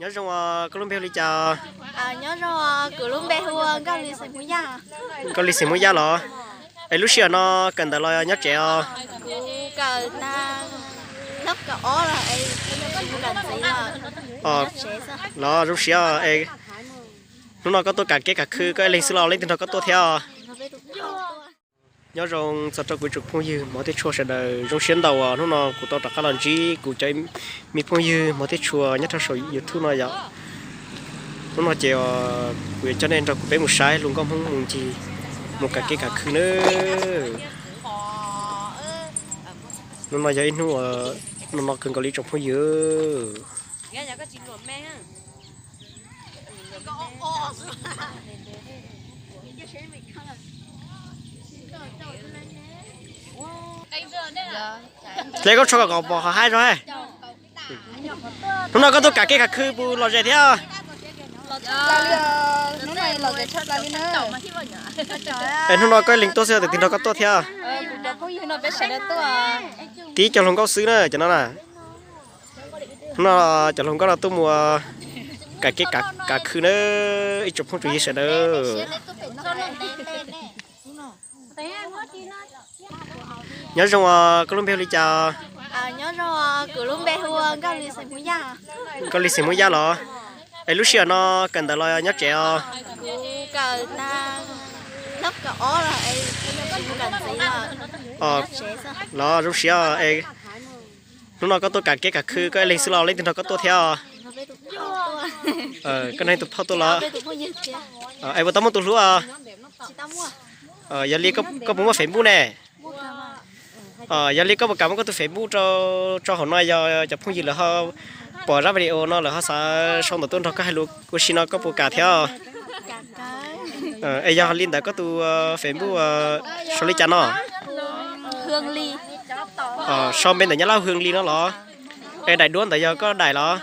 Nyob zoo, koj lub npe hu li cas? Nyob zoo, kuv lub npe hu ua Nkauj Lis xeem Hmoob Yaj. Nkauj Lis xeem Hmoob Yaj los? Es lub sij hawm no kawm ntawv los nyob tsev os? Kuv kawm tag, nyob kawm ob los es kuv kawm ntxiv lawm. Los zoo siab es hnub no koj tuaj kam kev kam khw koj ib leeg xwb los leej twg nrog koj tuaj thiab? Nyob zoo txog rau kuv ib tsoom phooj ywg hmov thiab tshua sawv daws, zoo siab ntau uas hnub no kuv tau rov qab los ntsib kuv cov me phooj ywg hmov thiab tshua nyob rau saum YouTube no yom. Hnub no ces kuv yuav coj nej nrog kuv peb mus saib hluas nkauj Hmoob mus ncig, mus kam kev kam khw nawb. Hnub no yog ib hnub uas no no kawg nkaus li tsoom phooj ywg. Dlej koj tsho kom pom qhov haib zog. Hnub no koj tuaj kam kev kam khw puas lom zem thiab? Es hnub no koj ib leeg tuaj xwb, tus twg nrog koj tuaj thiab? Tib cov hluas nkauj xwb na cov no na. Hnub no cov hluas nkauj no tuaj mus kam kev kam khw na, ib tsoom phooj tsoom ywg sawv daws. Nyob zoo, koj lub npe hu li cas? Nyob zoo, kuv lub npe hu ua Nkauj Lis xeem Hmoob Yaj. Nkauj Lis xeem Hmoob Yaj los? Es lub sij hawm no kawm ntawv los nyob tsev os? Kuv kawm tag, nyob kawm ob los es kuv kawm ntxiv lawm. Los zoo siab es hnub no koj tuaj kam kev kam khw koj ib leeg xwb los leej twg nrog koj tuaj thiab? Koj nrog tus phauj tuaj los? Es puas tau muaj tus hlub os? Yog li koj puas muaj Facebook ne? Yog li koj puas kam muab koj tus Facebook rau, tso hauv no yog cov phooj ywg lawv ho pom zaj video no lawv ho xav sau ntawv tuaj nrog koj hais lus ua si no koj puas kam thiab? Es yog li ntawd koj tus Facebook sau li cas no? Sau npe ntawm Nyab Laj Hwm Lis no los? Es daim duab ntawd yog koj daim los?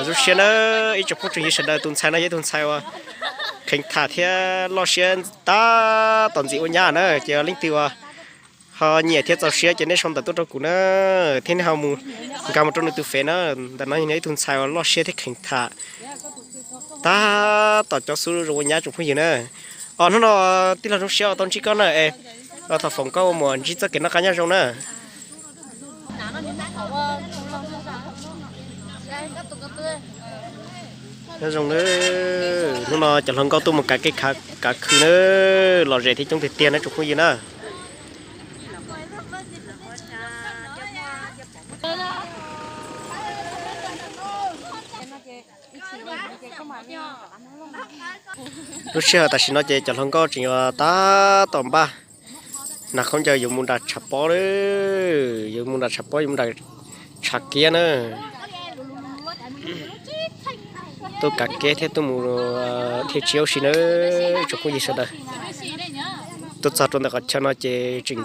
Zoo siab na, ib tsoom phooj tsoom ywg sawv daws, tus ntxhais no yog ib tug ntxhais uas kheev tham thiab loj siab tab tom ntxim ua nyab na, ces leej twg uas ho nyiam thiab txaus siab ces nej sau ntawv tuaj rau kuv na, thiab nej ho mus nkag mus rau nws tus Fev na. Ntawm no yog ib tug ntxhais uas loj siab thiab kheev tham tab tom cov xub zoo ua nyab tsoom phooj ywg na. Os hnub no tij laug zoo siab uas tau ntsib koj na es, thov foom koj ua mus ntsib txoj kev noj qab nyob zoo na. Nyob zoo na, hnub no cov hluas nkauj tuaj mus kav kev kav khw na, lom zem thiab coob tiag tiag na tsoom phooj ywg na. Lub sij hawm tam sim no ces cov hluas nkauj tseem yuav tab tom npaj hnav khaub ncaws yuav mus nram tshav pob, yuav mus nram tshav pob, yuav mus nram tshav kiab na. Tuaj kav kiab thiab tuaj mus dhia tsiab ua si na tsoom phooj ywg sawv daws. Tuaj txog rau ntawm qhov chaw no ces tseem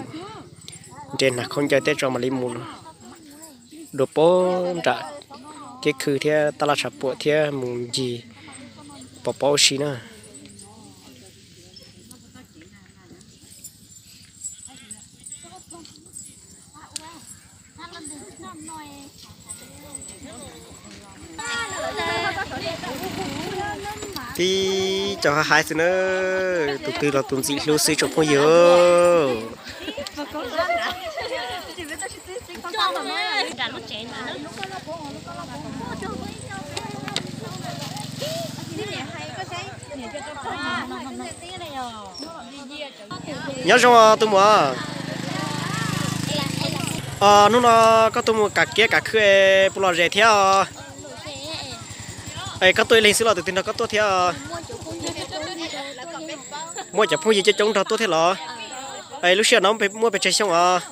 nres hnav khaub ncaws tej tso mam li mus dua pem nram kiab khw thiab tab laj tshav puam thiab mus ncig pov pob ua si na. Tib co hais xwb na, tus twg los tus ntxim hlub xwb tsoom phooj ywg. Nyob zoo tus muam. Hnub no koj tuaj mus kav kiab kav khw puas lom zem thiab? Es koj tuaj ib leeg xwb los tus twg nrog koj tuaj thiab? Muaj cov phooj ywg coob coob nrog tuaj thiab los? Es lub sij hawm no muaj pes tsawg xyoo os?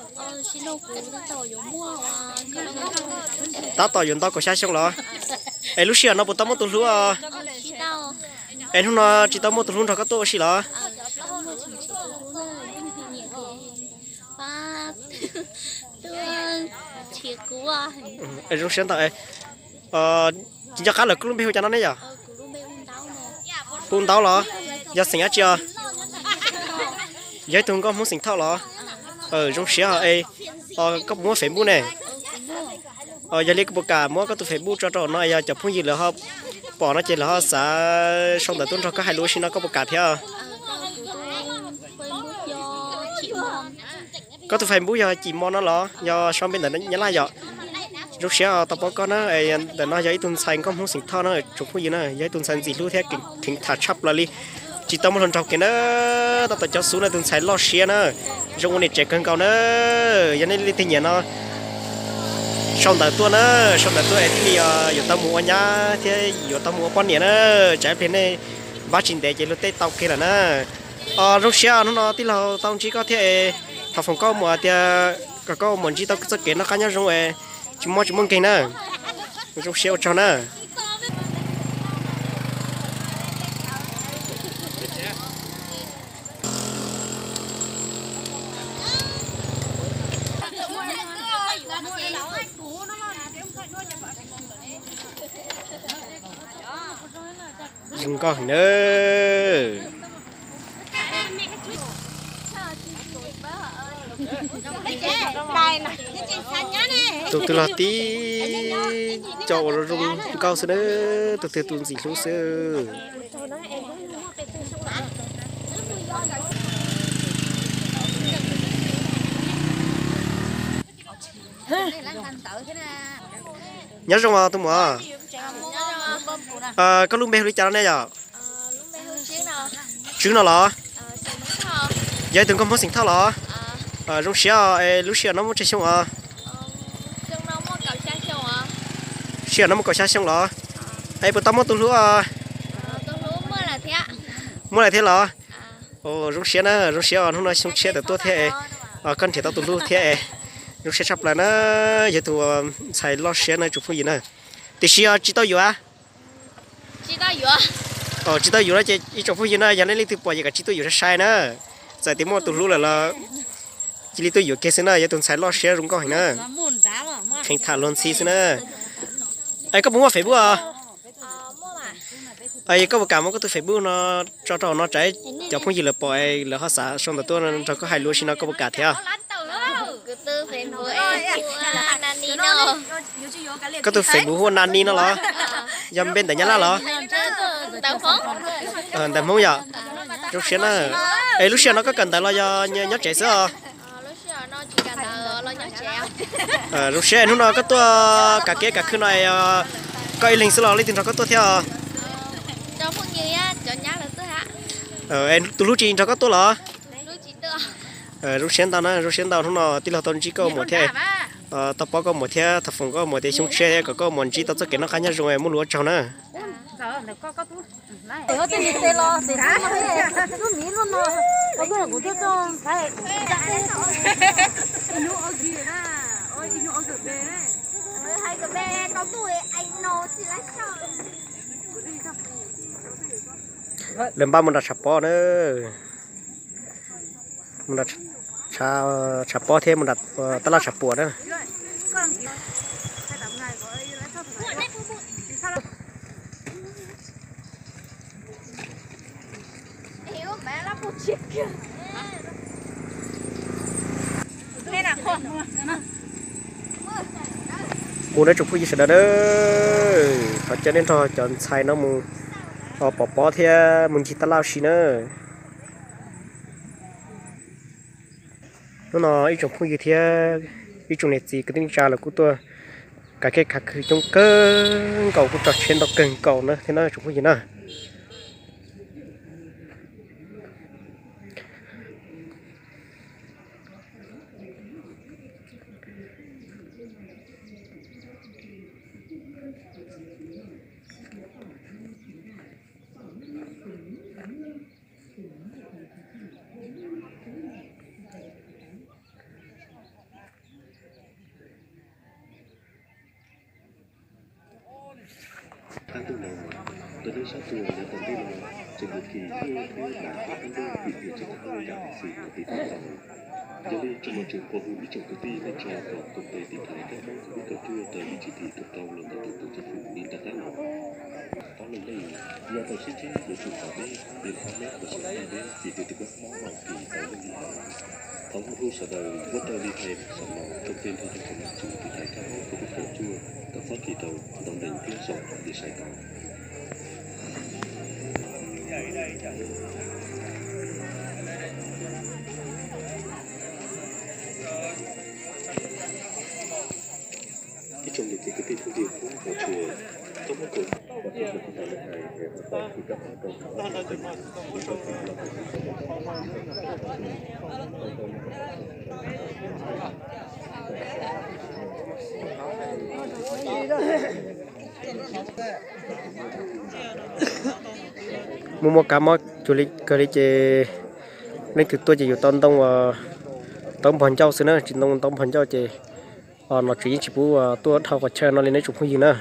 Tab tom yuav ntau kaum xya xyoo los? Es lub sij hawm no puas tau muaj tus hlub os? Es hnub no tsis tau muaj tus hlub nrog koj tuaj ua si los? Zoo siab ntau. Tsis nco qab lawm, koj lub npe hu cas no ne yom? Hu Ntaub los? Yog xeem dab tsi os? Yog ib tug nkauj Hmoob xeem Thoj los? Zoo siab os. Koj puas muaj Facebook ne? Yog li koj puas kam muab koj tus Facebook tso rau no, yog cov phooj ywg lawv ho pom no ces lawv ho xav sau ntawv tuaj nrog koj hais lus ua si no, koj puas kam thiab? Koj tus Facebook yog Cim Mo no los yog sau npe ntawv Nyab Laj yom? Zoo siab tau pom koj na. Ntawm no yog ib tug ntxhais nkauj Hmoob xeem Thoj na tsoom phooj ywg na, yog ib tug ntxhais ntxim hlub thiab kheev tham tshaj plaws li. Tsis tau muaj hluas nraug kev na, tab tom cov xub na, tus ntxhais loj siab na, zoo ua niam tsev kawg nkaus na. Yog nej leej twg nyiam no sau ntawv tuaj na, sau ntawv tuaj es thiaj li yuav tau mus ua nyab thiab yuav tau mus ua poj niam na. Tsam ib pliag nej npab tsis ntev ces luag tej tau kiag lawm na. Os, zoo siab hnub no tij laug tau ntsib koj thiab es thov foom koj mus tias kom koj mus ntsib tau txoj kev noj qab nyob zoo es tsis mob tsis muaj nkeeg na. Zoo siab ua tsaug na. Zoo nkauj heev na. Tus twg los tib co ua zoo nkauj xwb na, tus twg tus ntxim hlub xwb. Nyob zoo os tus muam. Koj lub npe hu li cas no ne yom? Tswb no los? Yog ib tug nkauj Hmoob xeem Thoj los? Zoo siab os, es lub sij hawm no muaj tsawg xyoo os? Sij hawm no muaj kaum xya xyoo los? Es puas tau muaj tus hlub os? Muaj lawm thiab los? Zoo siab na, zoo siab os, hnub no xyoo tshiab tawm tuaj thiab es koj nrhiav tau tus hlub thiab es zoo siab tshaj plaws na. Yog tus ntxhais loj siab na tsoom phooj ywg na. Tiam sis os tsis tau yuav. Tsis tau yuav no ces ib tsoom phooj ywg na, yog nej leej twg pom ces kav tsij tuaj yuav sai sai na. Txawm tias muaj tus hlub lawm los cia li tuaj yuav kiag xwb na, yog tus ntxhais loj siab zoo nkauj heev na. Kheev tham luag ntxhi xwb na. Es koj puas muaj Facebook os? Es koj puas kam muab koj tus Facebook no tso rau no tsam cov phooj ywg lawv pom es lawv ho xav sau ntawv tuaj nrog koj hais lus ua si no, koj puas kam thiab? Koj tus Facebook hu ua Nani no los? Yog npe ntawv Nyab Laj los? Ntawv Hmoob yom. Zoo siab na. Es lub sij hawm no koj kawm ntawv los yog nyob tsev xwb os? Zoo siab hnub no koj tuaj kav kev kav khw no es koj ib leeg xwb los leej twg nrog koj tuaj thiab os? Tus hlub tsis nrog koj tuaj los? Zoo siab ntau na, zoo siab ntau hnub no tij laug tau ntsib koj muam thiab tau pom koj muam thiab thov foom koj muam tias xyoo tshiab kom koj muam ntsib tau txoj kev noj qab nyob zoo es muaj lus ua tsaug na. Lawv npaj mus nram tshav pob na, mus nram tshav pob thiab mus nram taj laj tshav puam na. Mus na tsoom phooj ywg sawv daws na, thov caw nej nrog cov ntxhais no mus pov pob thiab mus ncig taj laj ua si na. Hnub no ib tsoom phooj ywg thiab ib tsoom niam txiv kwv tij neej tsa lawv kuj tuaj kav kev kav khw coob kawg nkaus, kuj tso tshiab ntau kawg nkaus na thiab na tsoom phooj ywg na. Yog li tsoom mos tseem pom hu ib tsoom kwv tij neej tsa kom koom tes tiv thaiv kab mob covid kaum cuaj raws li chỉ thị rau los ntawm tus tub txib fwm li nram qab no. Ob leeg nej yog tau sib ntsib yuav tsum pab peb, peb ob meb los sis pab peb ces peb tus kab mob no ces tau yeej li lawm. Thov hu sawv daws ua raws li hais xov no, koom tes nrog rau tsoom mos tseem tiv thaiv kab mob covid kaum cuaj kom txhob kis rau ntau neeg thiab zoo li sai tau. Ib tsoom niam txiv kwv tij phooj ywg, koj muab kaum, koj muab kaum tus ntawd lawv hais es ho tau kis kab mob rau Muaj muaj kab mob cuag li kawg li ces leej twg tuaj ces yuav tau ntoo, ntaub npog ncauj xwb na, tsis ntoo ntaub npog ncauj ces nom tswv yeej tsis pub tuaj dhau qhov chaw no li nej tsoom phooj ywg na.